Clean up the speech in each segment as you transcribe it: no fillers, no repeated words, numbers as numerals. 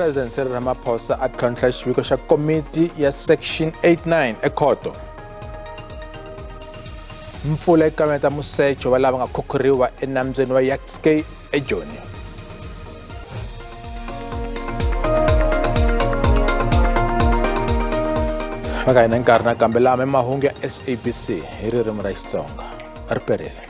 President Cyril Ramaphosa a tlhontlha xiviko xa komiti ya Section 89 ekhoto. Mpfula yi kavanyeta musecho wa lava nga khukhuriwa enambyeni wa Jukskei eJoni. Va ka hina nkarhi nakambe lama i mahungu ya SABC hi ririmi ra Xitsonga. Ri perile.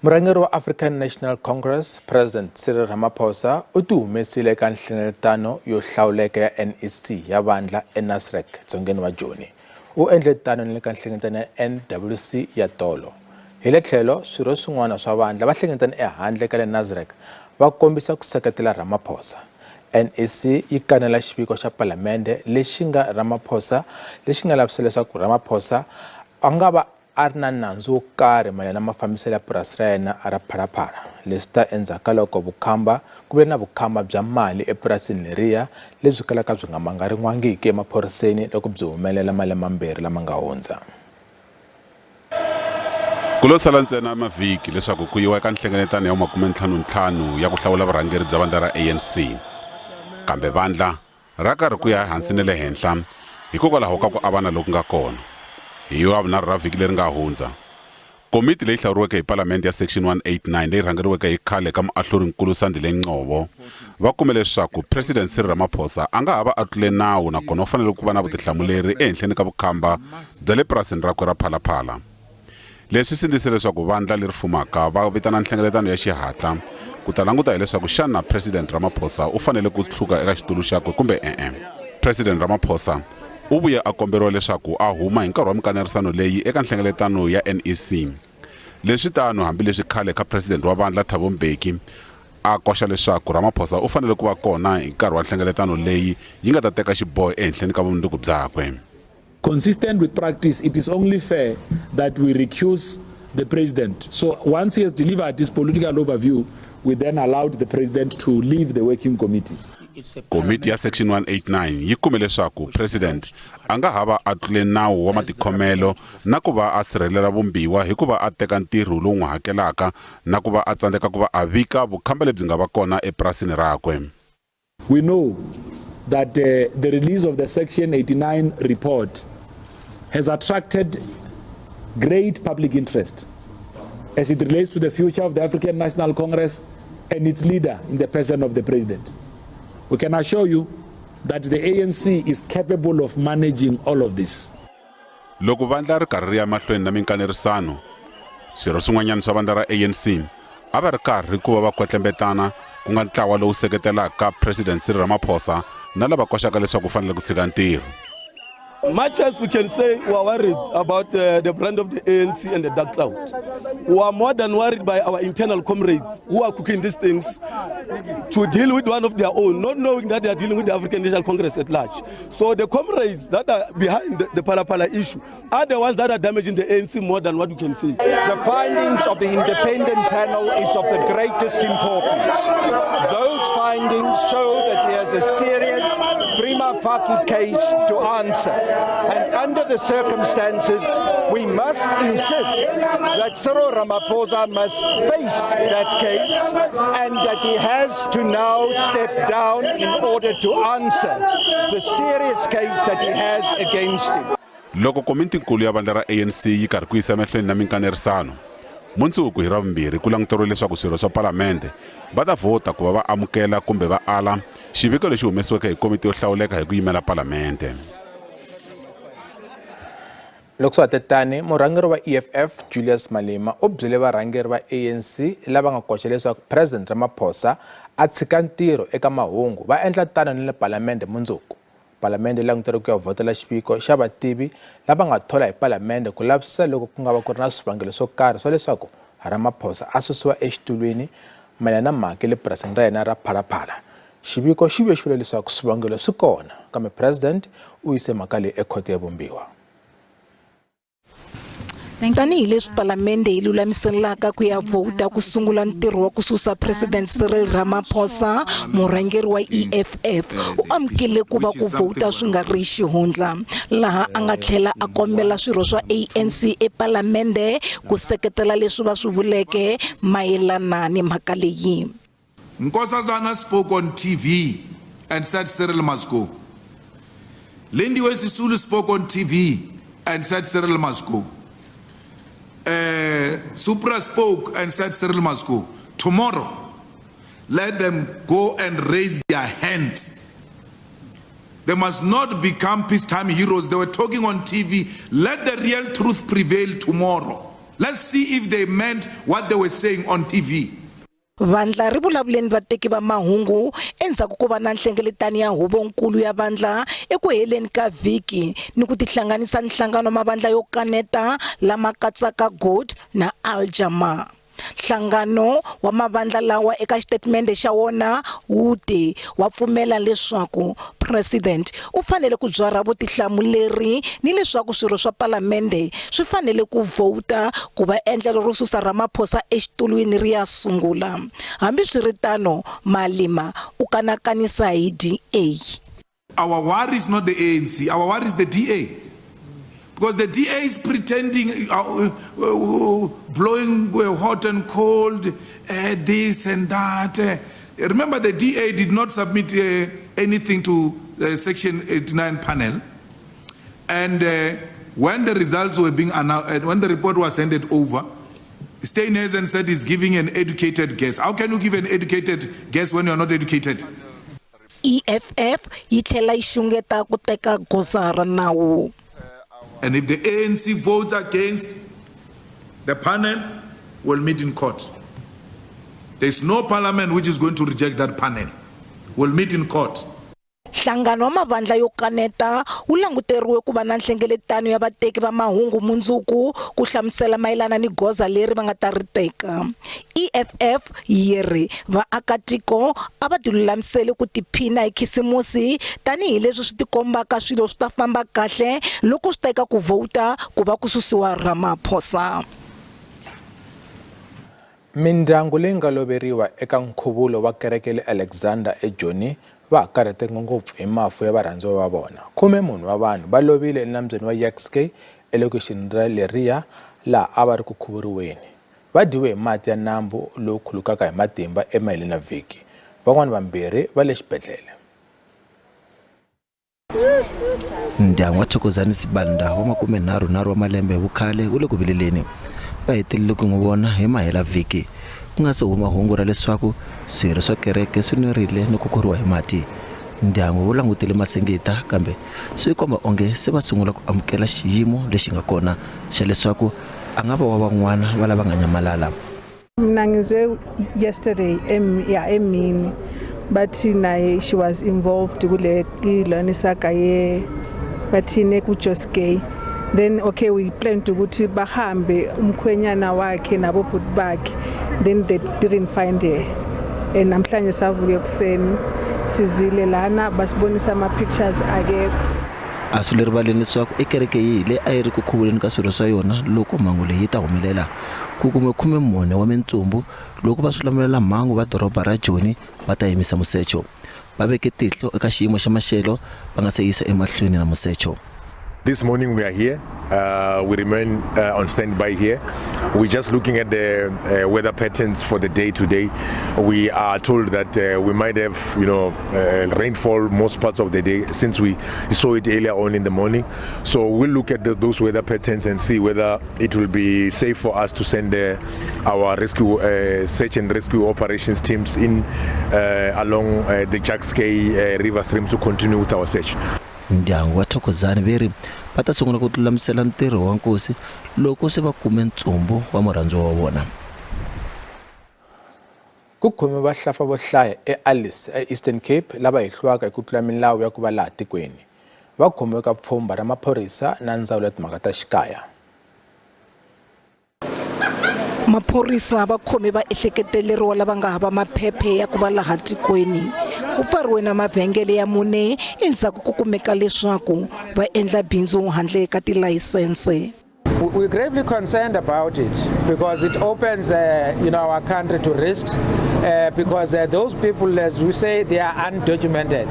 Murhangeri wa African National Congress, President Cyril Ramaphosa u tihumesile eka nhlengeletano yo hlawuleka ya NEC ya vandla eNasrec, dzongeni wa Joni. U endle tano ni le ka nhlengeletano ya NWC ya tolo. Hi le tlhelo, swirho swin'wana swa vandla va hlengeletane ehandle ka le Nasrec va kombisa ku seketela Ramaphosa. NEC yi kanela xiviko xa palamende lexi nga Ramaphosa lexi nga lavisisa leswaku Ramaphosa a nga va a ri na nandzu wo karhi mayelana na mafambiselo ya purasi ra yena ra Phalaphala. Leswi ta endzhaku ka loko vukhamba ku vile na vukhamba bya mali epurasini leriya lebyi kalaka byi nga mangarin'wangiki emaphoriseni loko byi humelela malembe mambirhi lama nga hundza. Ku lo sala ntsena mavhiki leswaku ku yiwa eka nhlengeletano ya vumakumentlhanu-ntlhanu ya ku hlawula vurhangeri bya vandla ra ANC. Kambe vandla ra karhi ku ya ehansi ni le henhla hikokwalaho ka ku avana loku nga kona. Hi Ravunharhu ra vhiki leri nga hundza, komiti leyi hlawuriweke hi Palamende ya Section 189 leyi rhangeriweke hi khale ka muahluri-nkulu Sandile Ngcobo va kume leswaku President Cyril Ramaphosa a nga ha va a tlule nawu nakona u fanele ku va na vutihlamuleri ehenhleni ka vukhamba bya le purasini rakwe ra Phala Phala. Leswi swi endlise leswaku vandla leri fumaka va vitana nhlengeletano ya xihatla ku ta languta hileswaku xana President Ramaphosa u fanele ku hluka eka xitulu xakwe kumbe e-e. President Ramaphosa u vuye a komberiwa leswaku a huma hi nkarhi wa minkanerisano leyi eka nhlengeletano ya NEC. Leswi tano hambileswi khale ka President wa vandla Thabo Mbeki a koxa leswaku Ramaphosa u fanele ku va kona hi nkarhi wa nhlengeletano leyi yi nga ta teka xiboho ehenhleni ka vumundzuku byakwe. Consistent with practice, it is only fair that we recuse the president. So once he has delivered his political overview, we then allowed the president to leave the working committee. Komiti ya Section 189 yi kume leswaku President a nga ha va a tlule nawu wa matikhomelo na ku va a sirhelela vumbiwa hi ku va a teka ntirho lowu n'wi hakelaka na ku va a tsandzeka ku va a vika vukhamba lebyi nga va kona epurasini rakwe. We know that the release of the Section 89 report has attracted great public interest as it relates to the future of the African National Congress and its leader in the person of the president. We can assure you that the ANC is capable of managing all of this. Loko vandla ri karhi ri ya mahlweni na minkanerisano, swirho swin'wanyana swa vandla ra ANC a va ri karhi ku va va kwetlembetana, ku nga ntlawa lowu seketelaka President Cyril Ramaphosa na lava koxaka leswaku u fanele ku tshika ntirho. Much as we can say we are worried about the brand of the ANC and the dark cloud, we are more than worried by our internal comrades who are cooking these things to deal with one of their own, not knowing that they are dealing with the African National Congress at large. So the comrades that are behind the Phala Phala issue are the ones that are damaging the ANC more than what you can see. The findings of the independent panel is of the greatest importance. Those findings show that there's a serious prima facie case to answer. And under the circumstances, we must insist that Cyril Ramaphosa must face that case and that he has to now step down in order to answer the serious case that he has against him. Loko komitinkulu ya vandla ra ANC yi karhi ku yisa emahlweni na minkanerisano, mundzuku hi Ravumbirhi ku languteriwe leswaku swirho swa palamende va ta vhota ku va va amukela kumbe va ala xiviko lexi humesiweke hi komiti yo hlawuleka hi ku yimela palamende. Loko swa ha te tani, murhangeri wa EFF Julius Malema u byele varhangeri va ANC lava nga koxa leswaku President Ramaphosa a tshika ntirho eka mahungu va endla tano ni le palamende mundzuku. Palamende yi languteriwe ku ya vhotela xiviko xa vativi lava nga thola hi palamende ku lavisisa loko ku nga va ku ri na swivangelo swo karhi swa leswaku Ramaphosa a susiwa exitulwini mayelana na mhaka ya le purasini ra yena ra Phala Phala. Xiviko xi vuye xi vula leswaku swivangelo swi kona, kambe President u yise mhaka leyi ekhoto ya vumbiwa. Tanihi leswi Palamende yi lulamiselaka ku ya vhota ku sungula ntirho wa ku susa President Cyril Ramaphosa, murhangeri wa EFF u amukele ku va ku vhota swi nga ri xihundla, laha a nga tlhela a kombela swirho swa ANC ePalamende ku seketela leswi va swi vuleke mayelana ni mhaka leyi. Nkosazana spoke on TV and said Cyril must go. Lindiwe Sisulu spoke on TV and said Cyril must go. Supra spoke and said Cyril must go. Tomorrow, let them go and raise their hands. They must not become peacetime heroes. They were talking on TV. Let the real truth prevail tomorrow. Let's see if they meant what they were saying on TV. Vandla ri vulavule ni vateki va mahungu endzhaku ko va na nhlengeletano ya huvonkulu ya vandla eku heleni ka vhiki ni ku tihlanganisa nhlangano mavandla yo kaneta lama katsaka GOOD na Al Jama. Nhlangano wa mavandla lawa eka xitatimende xa wona wu te wa pfumela leswaku president u fanele ku byarha vutihlamuleri ni leswaku swirho swa palamende swi fanele ku vhota ku va endlelo ro susa Ramaphosa exitulwini ri ya sungula. Hambiswiritano, Malema u kanakanisa hi DA. Our worry is not the ANC, our worry is the DA. Because the DA is pretending, blowing hot and cold, this and that. Remember, the DA did not submit anything to the Section 89 panel. And when the results were being announced, when the report was handed over, Steenhuisen said he's giving an educated guess. How can you give an educated guess when you're not educated? EFF yi tlhela yi xungeta ku teka goza ra nawu. And if the ANC votes against, the panel will meet in court. There's no parliament which is going to reject that panel. We'll meet in court. Nhlangano wa mavandla yo kaneta wu languteriwe ku va na nhlengeletano ya vateki va mahungu mundzuku ku hlamusela mayelana ni goza leri va nga ta ri teka. EFF yi ri vaakatiko a va tilulamiseli ku tiphina hi khisimusi tanihileswi swi tikombaka swilo swi ta famba kahle loko swi teka ku vhota ku va ku susiwa Ramaphosa. Mindyangu leyi nga loveriwa eka nkhuvulo wa kereke le Alexander eJoni va ha karhateka ngopfu hi mafu ya varhandziwa va vona. 14 wa vanhu va lovile enambyeni wa Jukskei elokixini ra Leriya laha a va ri ku khuvuriweni. Va dyiwe hi mati ya nambu lowu khulukaka hi matimba emaheleni ya vhiki. Van'wana vambirhi va le xibedhlele. Ndyangu wa Thokozani Sibanda wa 33 wa malembe hi vukhale wu le ku vileleni. Va hetelele ku n'wi vona hi mahela vhiki ku nga se huma hungu ra leswaku swirho swa kereke swi nwerile ni ku khuriwa hi mati. Ndyangu wu langutele masingita kambe swi komba onge se va sungula ku amukela xiyimo lexi nga kona xa leswaku a nga va wa van'wana va lava nga nyamalala. Mina ngizwe yesterday ya emini bathi naye she was involved kule ilona isaga ye bathini ku-Jukskei. Then okay, we planned ukuthi bahambe umkhwenyana wakhe nabobhuti bakhe, then they didn't find her, and namhlanje savuka ekuseni sizile lana basibonisa ama-pictures, akekho. A swi le rivaleni leswaku i kereke yihi leyi a yi ri ku khuvuleni ka swirho swa yona loko mhangu leyi yi ta humelela. Ku kume 14 wa mintsumbu loko va swilamulelamhangu va doroba ra Joni va ta yimisa musecho. Va veke tihlo eka xiyimo xa maxelo va nga se yisa emahlweni na musecho. This morning we are here. We remain on standby here. We're just looking at the weather patterns for the day today. We are told that we might have rainfall most parts of the day since we saw it earlier on in the morning. So we'll look at those weather patterns and see whether it will be safe for us to send our rescue, search and rescue operations teams in along the Jukskei river stream to continue with our search. Ndyangu wa Thokozani ve ri va ta sungula ku lulamisela ntirho wa nkosi loko se va kume ntsumbu wa murhandziwa wa vona. Ku khomiwe vahlampfa vo hlaya eAlice eEastern Cape lava hehliwaka hi ku tlula milawu ya ku va laha tikweni. Va khomiwe ka pfhumba ra maphorisa na ndzawulo ya timhaka ta xikaya. Maphorisa va khome va ehleketeleriwa lava nga hava maphephe ya ku va laha tikweni. Ku pfariwe na mavhengele ya mune endzhaku ko kumeka leswaku va endla bindzu handle ka tilayisense. We're gravely concerned about it because it opens our country to risks because those people, as we say, they are undocumented.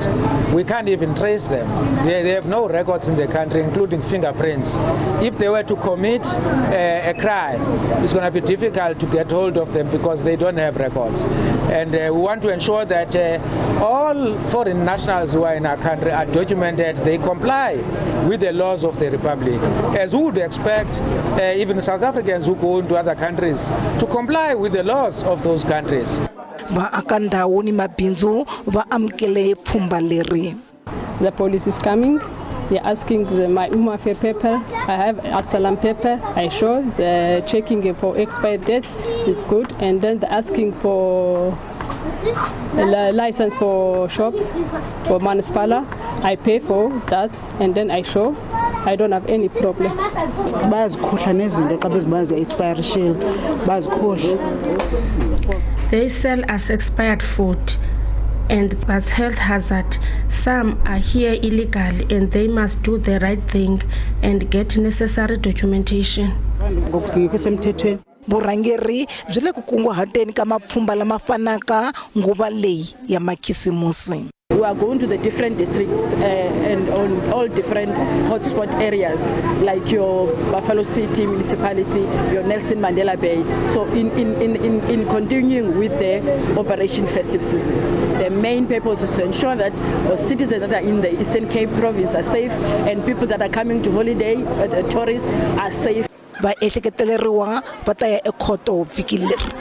We can't even trace them. They have no records in the country, including fingerprints. If they were to commit a crime, it's going to be difficult to get hold of them because they don't have records. And we want to ensure that all foreign nationals who are in our country are documented, they comply with the laws of the Republic. As we would expect even South Africans who go into other countries to comply with the laws of those countries. Vaaka ndhawu ni mabindzu va amukele pfhumba leri. The police is coming. They're asking my Home Affairs paper. I have asylum paper. I show the checking for expired date is good, and then they're asking for a license for shop for municipal. I pay for that, and then I show. I don't have any problem. Bayazikhohlwa nezinto xa bezibona zi-expirishile, bazikhohlwa. They sell us expired food and that's health hazard. Some are here illegally and they must do the right thing and get necessary documentation. Ngokungekho semthethweni. Vurhangeri byi le ku kunguhateni ka mapfhumba lama fanaka nguva leyi ya makhisimusi. We are going to the different districts and on all different hotspot areas like your Buffalo City municipality, your Nelson Mandela Bay. So in continuing with the Operation Festive Season, the main purpose is to ensure that citizens that are in the Eastern Cape province are safe and people that are coming to holiday, the tourists, are safe. Vaehleketeleriwa va ta ya ekhoto vhiki leri.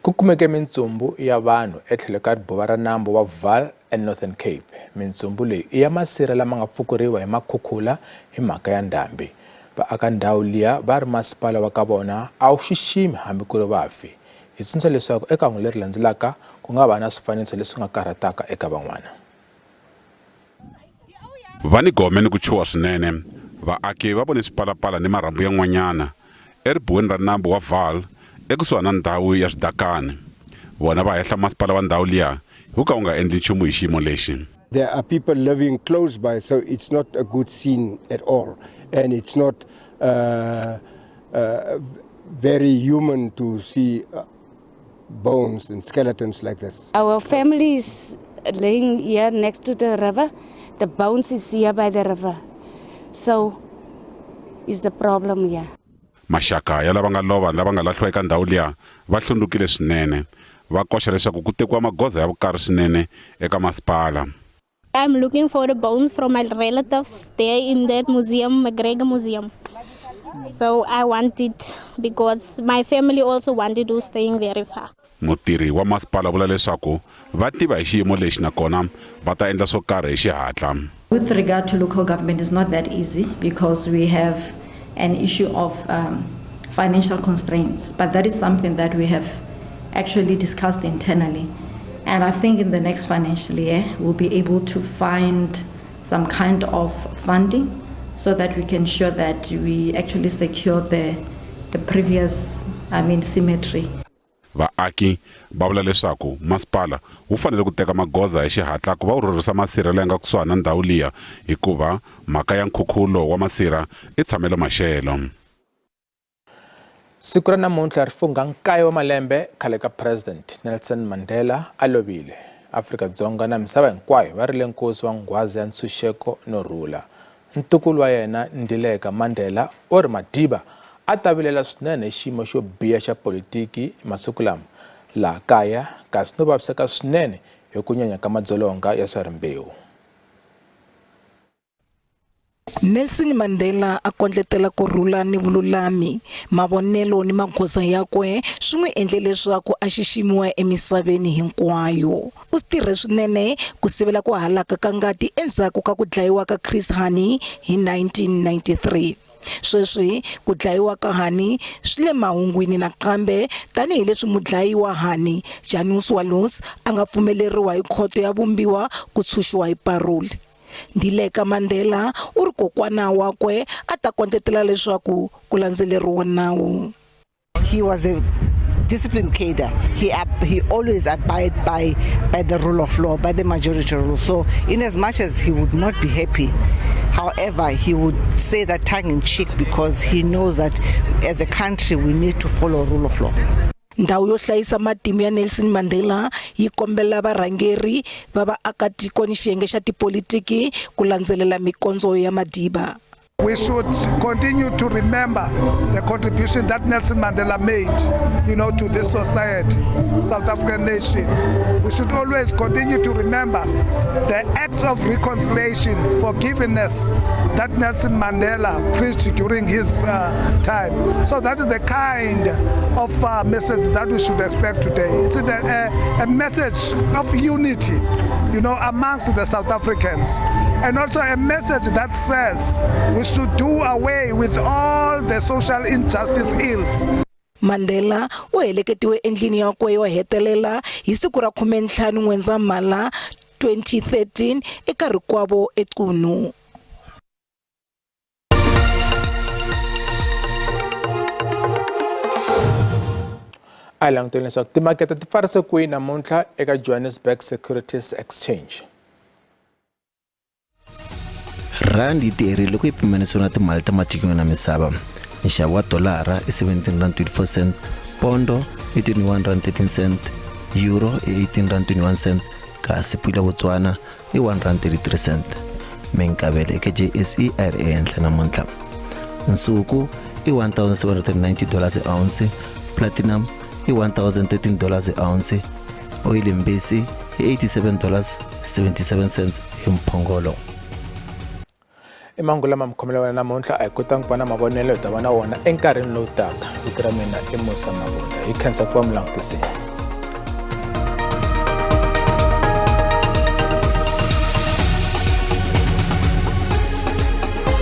Ku kumeke mintsumbu ya vanhu etlhelo ka ribuwa ra nambu wa Vaal eNorthern Cape. Mintsumbu leyi i ya masirha lama nga pfukuriwa hi makhukhula hi mhaka ya ndhambi. Vaaka ndhawu liya va ri masipala wa ka vona a wu xiximi hambi ku ri vafi. Hi tsundzuxa leswaku eka hungu leri landzelaka ku nga va na swifaniso leswi nga karhataka eka van'wana. Va ni gome ni ku chuha swinene. Vaaki va vone swipalapala ni marhambu yan'wanyana eribuweni ra nambu wa Vaal ekusuhani na ndhawu ya swidakani. Vona va hehla masipala wa ndhawu liya hi ku ka wu nga endli nchumu hi xiyimo lexi. There are people living close by, so it's not a good scene at all. And it's not very human to see bones and skeletons like this. Our family is laying here next to the river. The bones is here by the river. So is the problem here. Maxaka ya lava nga lova ni lava nga lahliwa eka ndhawu liya va hlundzukile swinene. Va koxa leswaku ku tekiwa magoza ya vukarhi swinene eka masipala. I'm looking for the bones from my relatives there in that museum, McGregor Museum. So I want it because my family also wanted to staying very far. Mutirhi wa masipala vula leswaku va tiva hi xiyimo lexi nakona va ta endla swo karhi hi xihatla. With regard to local government, it's not that easy because we have an issue of financial constraints, but that is something that we have actually discussed internally. And I think in the next financial year, we'll be able to find some kind of funding so that we can ensure that we actually secure the previous, I mean, cemetery. Vaaki va vula leswaku masipala wu fanele ku teka magoza hi xihatla ku va wu rhurhisa masirha leyi nga kusuhani na ndhawu liya hikuva mhaka ya nkhukhulo wa masirha i tshamelo maxelo. Siku ra namuntlha ri fungha 9 wa malembe khale ka President Nelson Mandela a lovile. Afrika-Dzonga na misava hinkwayo va rile nkosi wa nghwazi ya ntshunxeko no rhula. Ntukulu wa yena Ndileka Mandela u ri Madiba a ta vilela swinene hi xiyimo xo biha xa politiki masiku lama laha kaya kasi no vaviseka swinene hi ku nyanya ka madzolonga ya swa rimbewu. Nelson Mandela a kondletela ku rhula ni vululami. Mavonelo ni magoza yakwe swi n'wi endle leswaku a xiximiwa emisaveni hinkwayo. U tirhe swinene ku sivela ku halaka ka ngati endzhaku ka ku dlayiwa ka Chris Hani hi 1993. Sweswi ku dlayiwa ka Hani swi le mahungwini nakambe tanihileswi mudlayi wa Hani Janusz Walus a nga pfumeleriwa hi khoto ya vumbiwa ku tshunxiwa hi paroli. Ndileka Mandela u ri kokwana wakwe a ta kondletela leswaku ku landzeleriwa nawu. He was a disciplined cadre. He always abide by the rule of law, by the majority rule. So in as much as he would not be happy, however, he would say that tongue in cheek because he knows that as a country we need to follow rule of law. Ndhawu yo hlayisa matimu ya Nelson Mandela yi kombela varhangeri va vaakatiko ni xiyenge xa tipolitiki ku landzelela mikondzo ya Madiba. We should continue to remember the contribution that Nelson Mandela made to this society, South African nation. We should always continue to remember the acts of reconciliation, forgiveness that Nelson Mandela preached during his time. So that is the kind of message that we should expect today. It's a message of unity amongst the South Africans, and also a message that says we should do away with all the social injustice ills. Mandela u heleketiwe endlini yakwe yo hetelela hi siku ra 15 N'wendzamhala 2013 eka rikwavo eQunu. A hi languteni leswaku timakete ti pfarise kwihi namuntlha eka Johannesburg Securities Exchange. Rand yi tiherile loko yi pimanisiwa na timali ta matiko na misava. Nxavo wa dolara i 17 rand 24 cent, pondo i 21 rand 13 cent, euro i 18 rand 21 cent, kasi pula Botswana i 1 rand 33 cent. Minkavelo eka JSE a yi ri ehenhla namuntlha. Nsuku i $1790 a ounce, platinum i $1013 a ounce, oyili mbisi i $87.77 hi mphongolo. I mahungu lama mi khomela wena namuntlha. A hi kotangi ku va na mavonelo, hi ta va na wona enkarhini lowu taka. Vito ra mina i Musa Mabunda, hi khensa ku va mi langutisile.